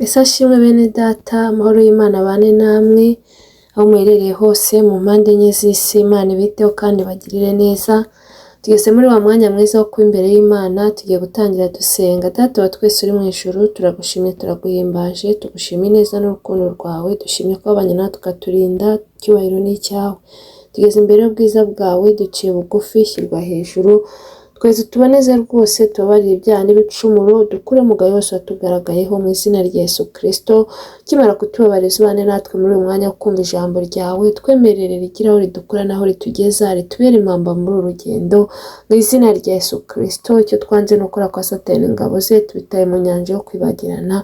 Ese ashimwe bene data, amahoro y'Imana abane namwe, aho muherereye hose mu mpande enye z'isi, Imana ibiteho kandi ibagirire neza. Tugeze muri wa mwanya mwiza wo kuba imbere y'Imana, tugiye gutangira dusenga. Data wa twese uri mu ijuru, turagushimye, turaguhimbaje, tugushima ineza n'urukundo rwawe, dushimye ko wabanye natwe ukaturinda, icyubahiro ni icyawe. Tugeze imbere y'ubwiza bwawe, duciye bugufi, shyirwa hejuru, twese tuboneze rwose, tubabarire ibyaha n'ibicumuro, dukure umugayo wose watugaragayeho mu izina rya Yesu Kristo. Ukimara kutubabariza ubane natwe muri uyu mwanya wo kumva ijambo ryawe, twemerere rigire aho ridukura n'aho ritugeza, ritubere impamba muri uru rugendo mu izina rya Yesu Kristo. Icyo twanze ni ukora kwa Satani ingabo ze, tubitaye mu nyanja yo kwibagirana.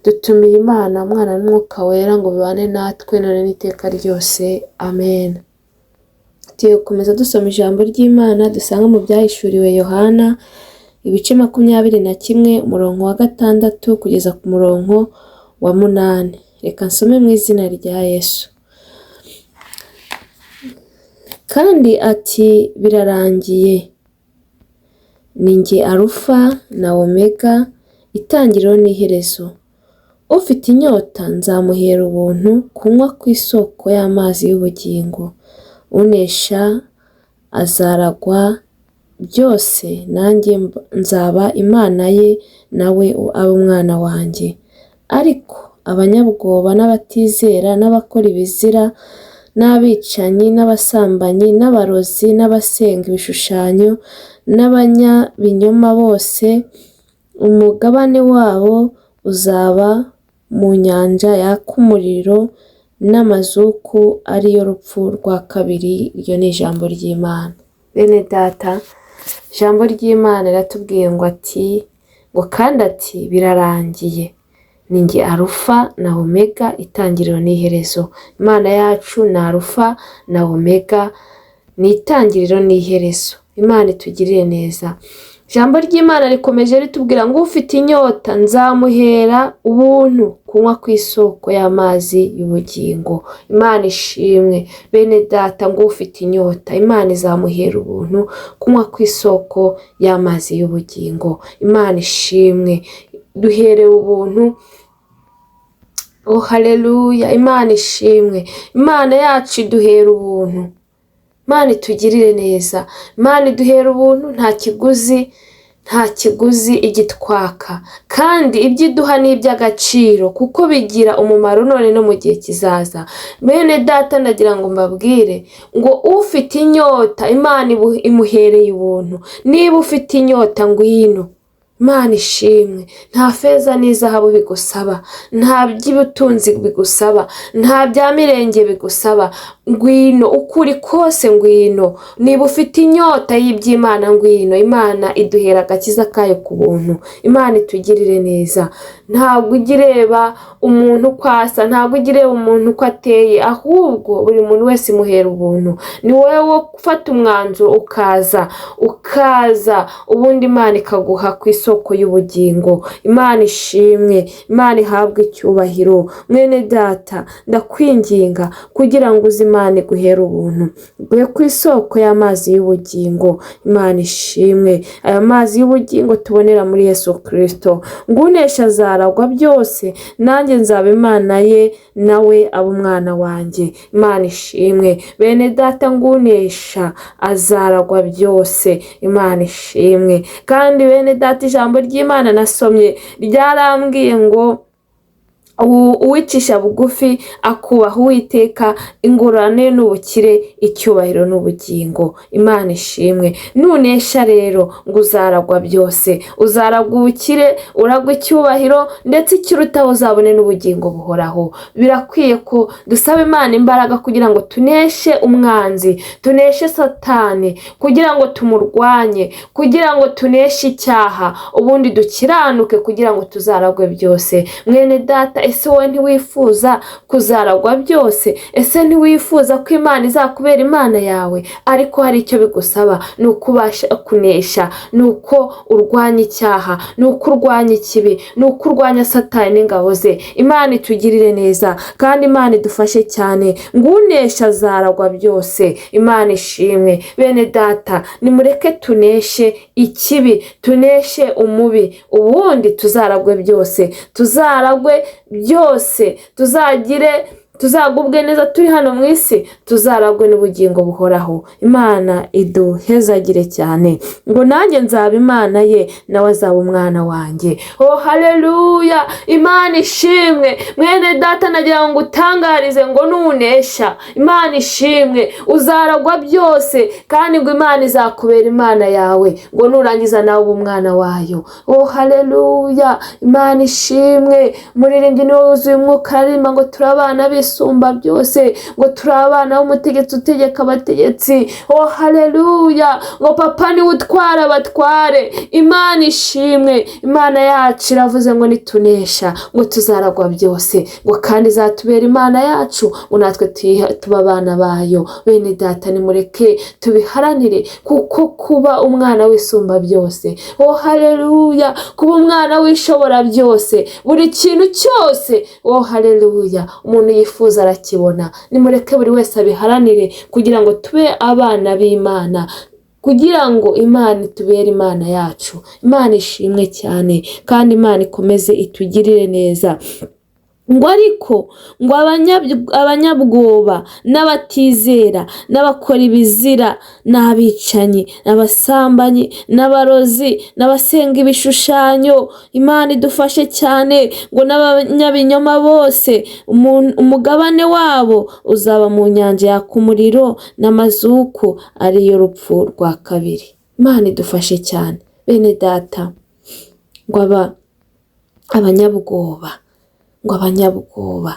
Dutumiye Imana, Umwana n'Umwuka Wera ngo bibane natwe none n'iteka ryose, amen. Tugiye gukomeza dusoma ijambo ry'Imana dusanga mu byahishuriwe Yohana, ibice 21, umurongo wa 6 kugeza ku murongo wa 8. Reka nsome mu izina rya Yesu. Kandi ati birarangiye, ni njye Alufa na Omega, itangiriro n'iherezo. Ufite inyota nzamuhera ubuntu kunywa ku isoko y'amazi y'ubugingo. Unesha azaragwa byose, nanjye nzaba Imana ye, nawe abe umwana wanjye. Ariko abanyabwoba n'abatizera n'abakora ibizira n'abicanyi n'abasambanyi n'abarozi n'abasenga ibishushanyo n'abanyabinyoma bose, umugabane wabo uzaba mu nyanja yaka umuriro n'amazuku, ariyo rupfu rwa kabiri. Iryo ni ijambo ry'Imana. Bene data, ijambo ry'Imana riratubwiye ngo ati ngo kandi ati birarangiye, ni njye Alufa na Omega, itangiriro n'iherezo. Imana yacu ni Alufa na Omega, ni itangiriro n'iherezo. Imana itugirire neza. Ijambo ry'Imana rikomeje ritubwira ngo ufite inyota nzamuhera ubuntu kunywa ku isoko y'amazi y'ubugingo. Imana ishimwe. Bene data, ngo ufite inyota Imana izamuhera ubuntu kunywa ku isoko y'amazi y'ubugingo. Imana ishimwe, duherewe ubuntu. Oh haleluya, Imana ishimwe. Imana yacu iduhera ubuntu. Imana itugirire neza. Imana iduhera ubuntu, nta kiguzi, nta kiguzi igitwaka, kandi ibyo iduha ni iby'agaciro kuko bigira umumaro none no mu gihe kizaza. Bene data, ndagira ngo mbabwire ngo ufite inyota Imana imuhereye ubuntu. Niba ufite inyota ngwino. Imana ishimwe, nta feza n'izahabu bigusaba, nta by'ubutunzi bigusaba, nta bya mirenge bigusaba. Ngwino uko uri kose, ngwino. Niba ufite inyota y'iby'Imana ngwino. Imana iduhera agakiza kayo ku buntu. Imana itugirire neza. Ntabwo ujya ireba umuntu uko asa, ntabwo ujya ireba umuntu uko ateye, ahubwo buri muntu wese imuhera ubuntu. Ni wowe wo gufata umwanzuro ukaza, ukaza, ubundi Imana ikaguha ku isoko y'ubugingo. Imana ishimwe, Imana ihabwe icyubahiro. Mwene data, ndakwinginga kugira ngo uze Imana iguhere ubuntu, iguhe ku isoko y'amazi y'ubugingo. Imana ishimwe, aya mazi y'ubugingo tubonera muri Yesu Kristo. Ngo unesha azaragwa byose, nanjye nzaba Imana ye, nawe abe umwana wanjye. Imana ishimwe. Bene data, ngo unesha azaragwa byose. Imana ishimwe. Kandi bene data, ijambo ry'Imana nasomye ryarambwiye ngo uwicisha bugufi akubaha Uwiteka, ingorane n'ubukire, icyubahiro n'ubugingo. Imana ishimwe. Nunesha rero ngo uzaragwa byose, uzaragwa ubukire, uragwa icyubahiro, ndetse ikirutaho uzabone n'ubugingo buhoraho. Birakwiye ko dusaba Imana imbaraga kugira ngo tuneshe umwanzi, tuneshe Satani, kugira ngo tumurwanye, kugira ngo tuneshe icyaha, ubundi dukiranuke kugira ngo tuzaragwe byose. Mwene data, Ese wowe ntiwifuza kuzaragwa byose? Ese ntiwifuza ko Imana izakubera Imana yawe? Ariko hari icyo bigusaba, ni uko ubasha kunesha, ni uko urwanya icyaha, ni uko urwanya ikibi, ni uko urwanya Satani n'ingabo ze. Imana itugirire neza kandi Imana idufashe cyane, ngo unesha azaragwa byose. Imana ishimwe. Bene data, nimureke tuneshe ikibi, tuneshe umubi, ubundi tuzaragwe byose, tuzaragwe byose, tuzagire tuzagubwe neza turi hano mu isi, tuzaragwe n'ubugingo buhoraho. Imana iduhezagire cyane. Ngo nanjye nzaba Imana ye, nawe azaba umwana wanjye. Oh haleluya, Imana ishimwe. Mwene data, nagira ngo utangarize ngo nunesha, Imana ishimwe, uzaragwa byose, kandi ngo Imana izakubera Imana yawe, ngo nurangiza nawe ube umwana wayo. Oh haleluya, Imana ishimwe. Umuririmbyi niwe wuzuye umwuka aririmba ngo turi abana b'Isumba byose, ngo turi abana b'umutegetsi utegeka abategetsi. Oh haleluya, ngo papa niwe utwara abatware. Imana ishimwe. Imana yacu iravuze ngo nitunesha ngo tuzaragwa byose, ngo kandi izatubera Imana yacu, ngo natwe tuba abana bayo. Bene data, nimureke tubiharanire, kuko kuba umwana w'Isumba byose, oh haleluya, kuba umwana w'Ishobora byose, buri kintu cyose, oh haleluya, umuntu yifuza arakibona. Nimureke buri wese abiharanire kugira ngo tube abana b'Imana, kugira ngo Imana itubere Imana yacu. Imana ishimwe cyane kandi Imana ikomeze itugirire neza. Ngo ariko ngo abanyabwoba n'abatizera n'abakora ibizira n'abicanyi n'abasambanyi n'abarozi n'abasenga ibishushanyo, Imana idufashe cyane, ngo n'abanyabinyoma bose, umugabane wabo uzaba mu nyanja yaka umuriro n'amazuku, ariyo rupfu rwa kabiri. Imana idufashe cyane. Bene data, ngo abanyabwoba, ngo abanyabwoba,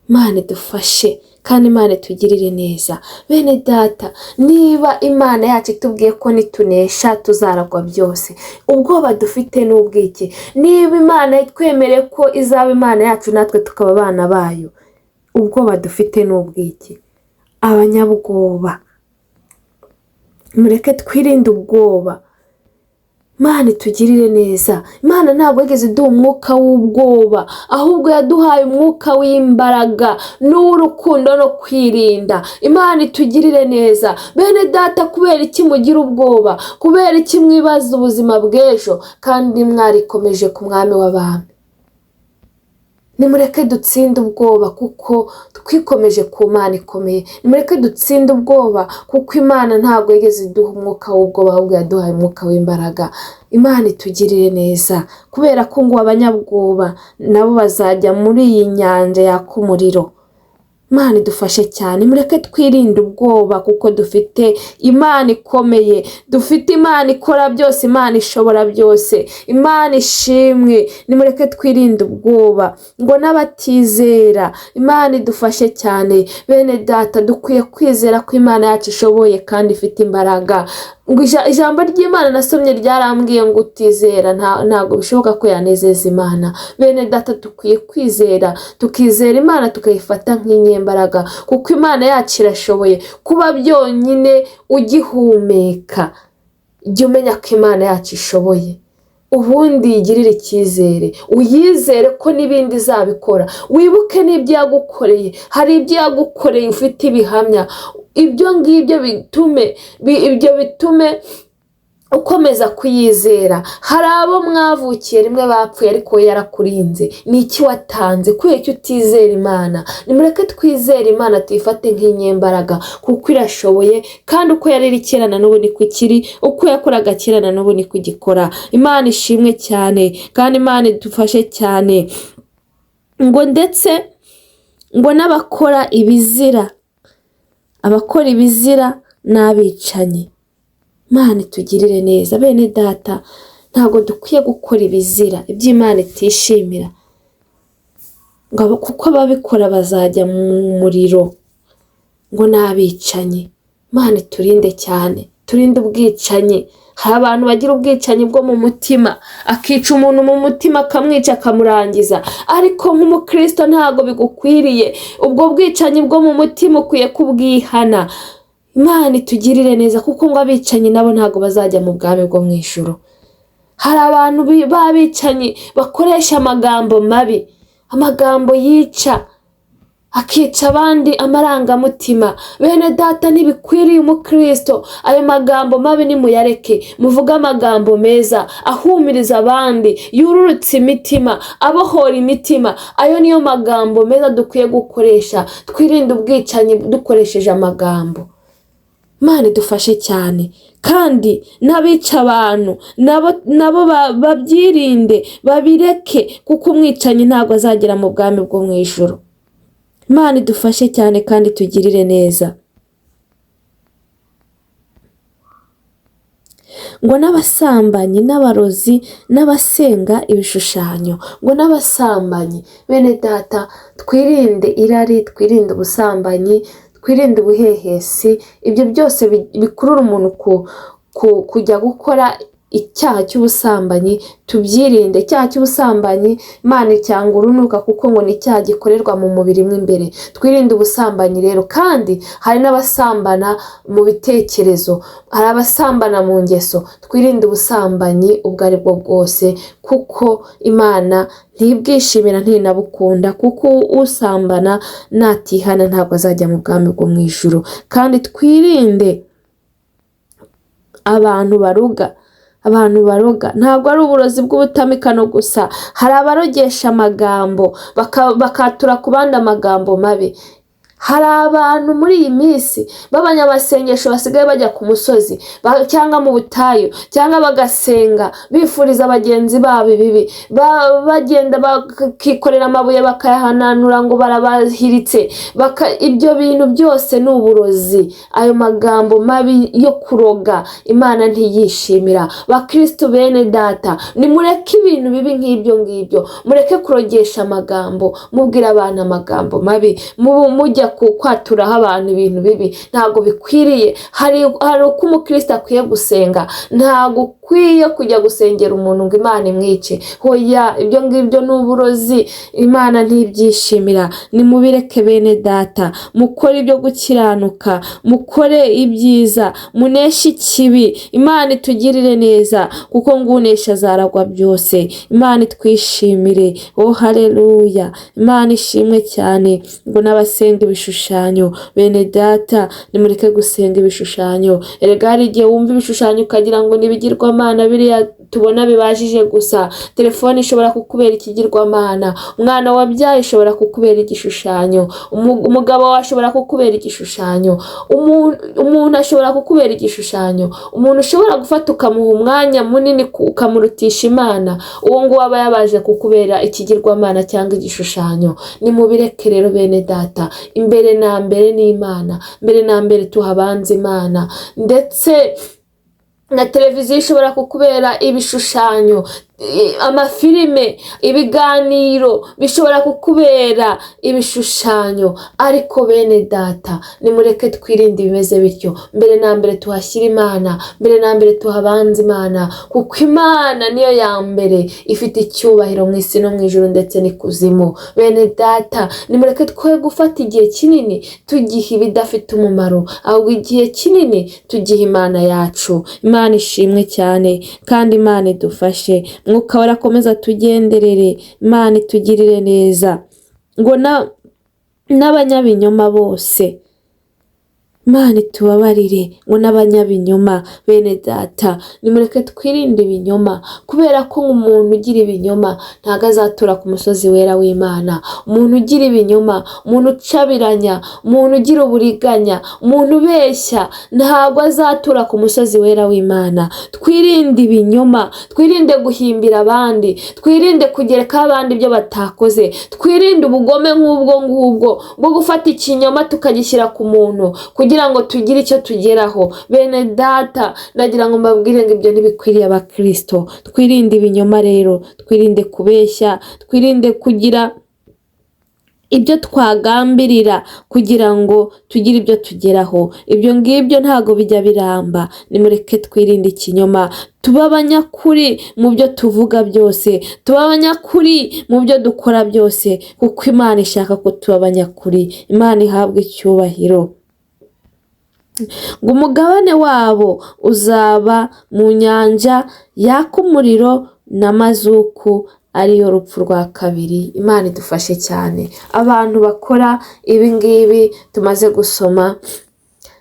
Imana idufashe kandi Imana itugirire neza. Bene data, niba Imana yacu itubwiye ko nitunesha tuzaragwa byose, ubwoba dufite ni ubw'iki? Niba Imana itwemereye ko izaba Imana yacu natwe tukaba abana bayo, ubwoba dufite ni ubw'iki? Abanyabwoba, mureke twirinde ubwoba. Imana itugirire neza. Imana ntabwo yigeze iduha umwuka w'ubwoba, ahubwo yaduhaye umwuka w'imbaraga n'uw'urukundo no kwirinda. Imana itugirire neza. Bene data, kubera iki mugira ubwoba? Kubera iki mwibaza ubuzima bw'ejo kandi mwarikomeje ku mwami w'abami? Nimureke dutsinde ubwoba kuko twikomeje ku Mana ikomeye. Nimureke dutsinde ubwoba kuko Imana ntabwo yigeze iduha umwuka w'ubwoba, ahubwo yaduhaye umwuka w'imbaraga. Imana itugirire neza, kubera ko ngo abanyabwoba nabo bazajya muri iyi nyanja yaka umuriro. Imana idufashe cyane. Mureke twirinde ubwoba kuko dufite Imana ikomeye, dufite Imana ikora byose, Imana ishobora byose. Imana ishimwe. Nimureke twirinde ubwoba, ngo n'abatizera. Imana idufashe cyane. Bene data, dukwiye kwizera ko Imana yacu ishoboye kandi ifite imbaraga. Ngo ijambo ry'Imana nasomye ryarambwiye ngo utizera ntabwo bishoboka ko yanezeza Imana. Bene data, dukwiye kwizera, tukizera Imana, tukayifata nk'inyembaraga, kuko Imana yacu irashoboye. Kuba byonyine ugihumeka, jya umenya ko Imana yacu ishoboye, ubundi yigirire icyizere, uyizere ko n'ibindi izabikora. Wibuke n'ibyo yagukoreye, hari ibyo yagukoreye ufite ibihamya, ibyo ngibyo bitume ibyo bitume ukomeza kuyizera. Hari abo mwavukiye rimwe bapfuye ariko we yarakurinze. Ni iki watanze? Kubera icyo utizera Imana? Nimureke twizere Imana, tuyifate nk'inyembaraga kuko irashoboye, kandi uko yari iri kera na n'ubu niko ikiri, uko yakoraga kera na n'ubu niko igikora. Imana ishimwe cyane kandi Imana idufashe cyane. Ngo ndetse ngo n'abakora ibizira, abakora ibizira n'abicanyi. Imana itugirire neza. Bene data, ntabwo dukwiye gukora ibizira, ibyo Imana itishimira, ngo kuko ababikora bazajya mu muriro, ngo n'abicanyi. Imana iturinde cyane, turinde ubwicanyi. Hari abantu bagira ubwicanyi bwo mu mutima, akica umuntu mu mutima akamwica akamurangiza, ariko nk'umukristo ntabwo bigukwiriye. Ubwo bwicanyi bwo mu mutima ukwiye kubwihana. Imana itugirire neza, kuko ngo abicanyi nabo ntabwo bazajya mu bwami bwo mu ijuru. Hari abantu b'abicanyi bakoresha amagambo mabi, amagambo yica, akica abandi amarangamutima. Bene data, ntibikwiriye umukristo. Ayo magambo mabi nimuyareke, muvuge amagambo meza ahumuriza abandi, yururutse imitima, abohora imitima. Ayo niyo magambo meza dukwiye gukoresha. Twirinde ubwicanyi dukoresheje amagambo. Imana idufashe cyane, kandi n'abica abantu nabo babyirinde, babireke, kuko umwicanyi ntabwo azagera mu bwami bwo mu ijuru. Imana idufashe cyane kandi tugirire neza. Ngo n'abasambanyi n'abarozi n'abasenga ibishushanyo, ngo n'abasambanyi. Bene data, twirinde irari, twirinde ubusambanyi, twirinde ubuhehesi, ibyo byose bikurura umuntu kujya gukora icyaha cy'ubusambanyi, tubyirinde. Icyaha cy'ubusambanyi Imana icyanga urunuka, kuko ngo ni icyaha gikorerwa mu mubiri mo imbere. Twirinde ubusambanyi rero. Kandi hari n'abasambana mu bitekerezo, hari abasambana mu ngeso. Twirinde ubusambanyi ubwo ari bwo bwose, kuko Imana ntibwishimira, ntinabukunda, kuko usambana natihana ntabwo azajya mu bwami bwo mu ijuru. Kandi twirinde abantu baruga. Abantu baroga ntabwo ari uburozi bw'ubutamikano gusa, hari abarogesha amagambo bakatura ku bandi amagambo mabi. Hari abantu muri iyi minsi b'abanyamasengesho basigaye bajya ku musozi cyangwa mu butayu, cyangwa bagasenga bifuriza bagenzi babo ibibi, bagenda bakikorera amabuye bakayahananura ngo barabahiritse. Ibyo bintu byose ni uburozi. Ayo magambo mabi yo kuroga Imana ntiyishimira. Bakristo bene data, nimureke ibintu bibi nk'ibyo ngibyo, mureke kurogesha amagambo, mubwira abantu amagambo mabi, mujya kwaturaho abantu ibintu bibi, ntabwo bikwiriye. Hari uko umukristo akwiye gusenga, ntabwo ukwiye kujya gusengera umuntu ngo Imana imwice. Hoya, ibyo ngibyo ni uburozi, Imana ntibyishimira. Nimubireke bene data, mukore ibyo gukiranuka, mukore ibyiza, muneshe ikibi. Imana itugirire neza, kuko ngo unesha azaragwa byose. Imana itwishimire. Oh haleluya, Imana ishimwe cyane. Ngo n'abasenga ibishushanyo, bene data, nimureke gusenga ibishushanyo. Erega hari igihe wumva ibishushanyo ukagira ngo ni ibigirwamana, biriya tubona bibajije gusa. Telefone ishobora kukubera ikigirwamana, umwana wabyaye ishobora kukubera igishushanyo, umugabo wawe ashobora kukubera igishushanyo, umuntu ashobora kukubera igishushanyo. Umuntu ushobora gufata ukamuha umwanya munini ukamurutisha Imana, uwo nguwo aba yabaje kukubera ikigirwamana cyangwa igishushanyo. Nimubireke rero bene data, imbere na mbere ni Imana, mbere na mbere tuhabanze Imana. Ndetse na televiziyo ishobora kukubera ibishushanyo, amafilime, ibiganiro bishobora kukubera ibishushanyo. Ariko bene data, nimureke twirinde ibimeze bityo. Mbere na mbere tuhashyire Imana, mbere na mbere tuhabanze Imana, kuko Imana niyo ya mbere ifite icyubahiro mu isi no mu ijuru ndetse n'ikuzimu. Bene data, nimureke twe gufata igihe kinini tugiha ibidafite umumaro, ahubwo igihe kinini tugiha Imana yacu. Imana ishimwe cyane, kandi Imana idufashe. Mwuka warakomeza tugenderere, Imana itugirire neza. Ngo n'abanyabinyoma bose, Imana itubabarire. Ngo n'abanyabinyoma, bene data, nimureke twirinde ibinyoma, kubera ko umuntu ugira ibinyoma ntabwo azatura ku musozi wera w'Imana. Umuntu ugira ibinyoma, umuntu ucabiranya, umuntu ugira uburiganya, umuntu ubeshya, ntabwo azatura ku musozi wera w'Imana. Twirinde ibinyoma, twirinde guhimbira abandi, twirinde kugerekaho abandi ibyo batakoze, twirinde ubugome nk'ubwo ngubwo bwo gufata ikinyoma tukagishyira ku muntu kugira ngo tugire icyo tugeraho. Bene data, ndagira ngo mbabwire ngo ibyo ntibikwiriye abakristo. Twirinde ibinyoma rero, twirinde kubeshya, twirinde kugira Ibyo twagambirira kugira ngo tugire ibyo tugeraho, ibyo ngibyo ntabwo bijya biramba. Nimureke twirinde ikinyoma, tube abanyakuri mu byo tuvuga byose, tube abanyakuri mu byo dukora byose, kuko Imana ishaka ko tuba abanyakuri. Imana ihabwa icyubahiro. Ngo umugabane wabo uzaba mu nyanja yaka umuriro na mazuku, ariyo rupfu rwa kabiri. Imana idufashe cyane. Abantu bakora ibi ngibi tumaze gusoma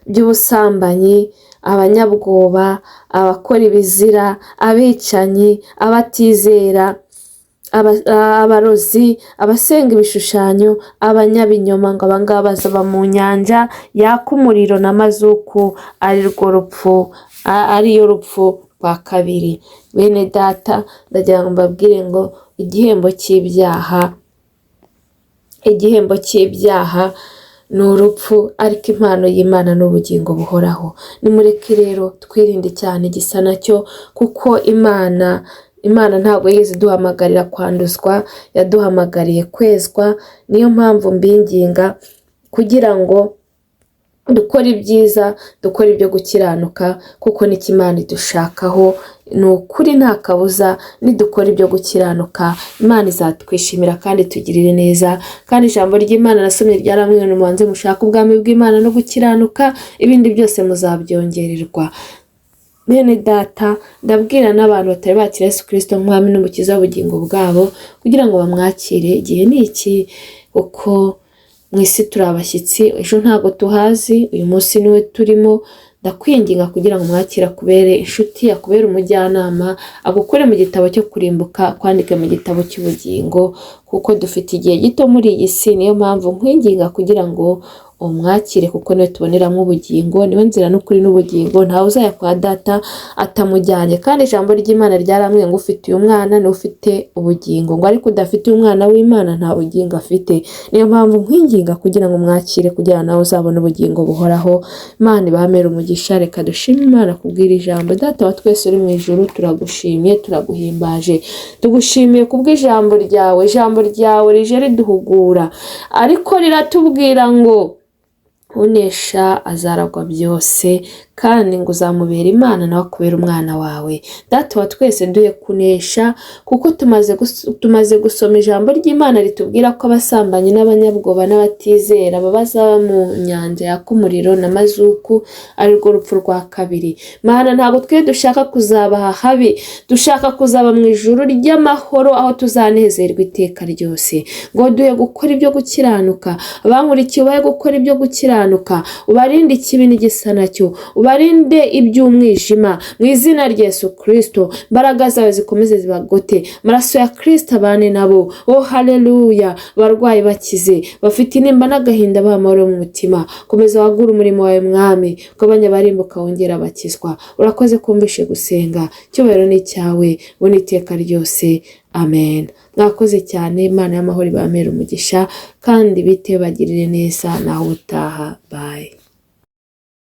by'ubusambanyi, abanyabwoba, abakora ibizira, abicanyi, abatizera, abarozi, abasenga ibishushanyo, abanyabinyoma, ngo abangaba bazaba mu nyanja yaka umuriro na mazuku, ari rwo rupfu, ariyo rupfu rwa kabiri. Bene data, ndagira ngo mbabwire ngo igihembo cy'ibyaha ni urupfu, ariko impano y'Imana ni ubugingo buhoraho. Nimureke rero twirinde cyane igisa nacyo, kuko Imana ntabwo yigeze iduhamagarira kwanduzwa, yaduhamagariye kwezwa. Niyo mpamvu mbinginga kugira ngo dukore ibyiza, dukore ibyo gukiranuka, kuko nicyo Imana idushakaho. Ni ukuri, nta kabuza, nidukora ibyo gukiranuka Imana izatwishimira kandi tugirire neza. Kandi ijambo ry'Imana nasomye ryaramwe: "Mubanze mushake ubwami bw'Imana no gukiranuka, ibindi byose muzabyongererwa." Bene data, ndabwira n'abantu batari bakira Yesu Kirisito nk'umwami n'umukiza w'ubugingo bwabo kugira ngo bamwakire. Igihe ni iki, kuko mu isi turi abashyitsi, ejo ntabwo tuhazi, uyu munsi niwe turimo. Ndakwinginga kugira ngo mwakire, akubere inshuti, akubere umujyanama, agukure mu gitabo cyo kurimbuka, kwandike mu gitabo cy'ubugingo, kuko dufite igihe gito muri iyi si. Niyo mpamvu nkwinginga kugira ngo umwakire, kuko niwe tuboneramo ubugingo, niwe nzira n'ukuri n'ubugingo, ntawe uzajya kwa Data atamujyanye. Kandi ijambo ry'Imana ryarambwiye ngo ufite uyu mwana niwe ufite ubugingo, ngo ariko udafite umwana w'Imana nta bugingo afite. Niyo mpamvu nkwinginga kugira ngo umwakire, kugira ngo nawe uzabone ubugingo buhoraho. Imana ibamere umugisha. Reka dushime Imana kubwira ijambo. Data wa twese uri mu ijuru, turagushimiye, turaguhimbaje, tugushimiye kubw'ijambo ryawe. Ijambo ryawe rije riduhugura, ariko riratubwira ngo unesha azaragwa byose, kandi ngo uzamubera Imana nawe akubera umwana wawe. Data wa twese, duhe kunesha, kuko tumaze gusoma ijambo ry'Imana ritubwira ko abasambanyi n'abanyabwoba n'abatizera bazaba mu nyanja yaka umuriro na mazuku, arirwo rupfu rwa kabiri. Mana, ntabwo twe dushaka kuzaba aha habi, dushaka kuzaba mu ijuru ry'amahoro, aho tuzanezerwa iteka ryose. Ngo duhe gukora ibyo gukiranuka. Abankurikiye, ubahe gukora ibyo gukiranuka, ubarinde ikibi n'igisa nacyo, ubarinde iby'umwijima mu izina rya Yesu Kirisito. Imbaraga zawe zikomeze zibagote, amaraso ya Kirisito abane nabo. Oh haleluya! Abarwayi bakize, bafite intimba n'agahinda baha amahoro mu mutima. Komeza wagure umurimo wawe, Mwami, ugabanya abarimbuka, wongera abakizwa. Urakoze kumvishe gusenga. Icyubahiro ni icyawe ubona iteka ryose. Amen. Mwakoze cyane. Imana y'amahoro ibamere umugisha kandi bite bagirire neza. Naho ubutaha, bye.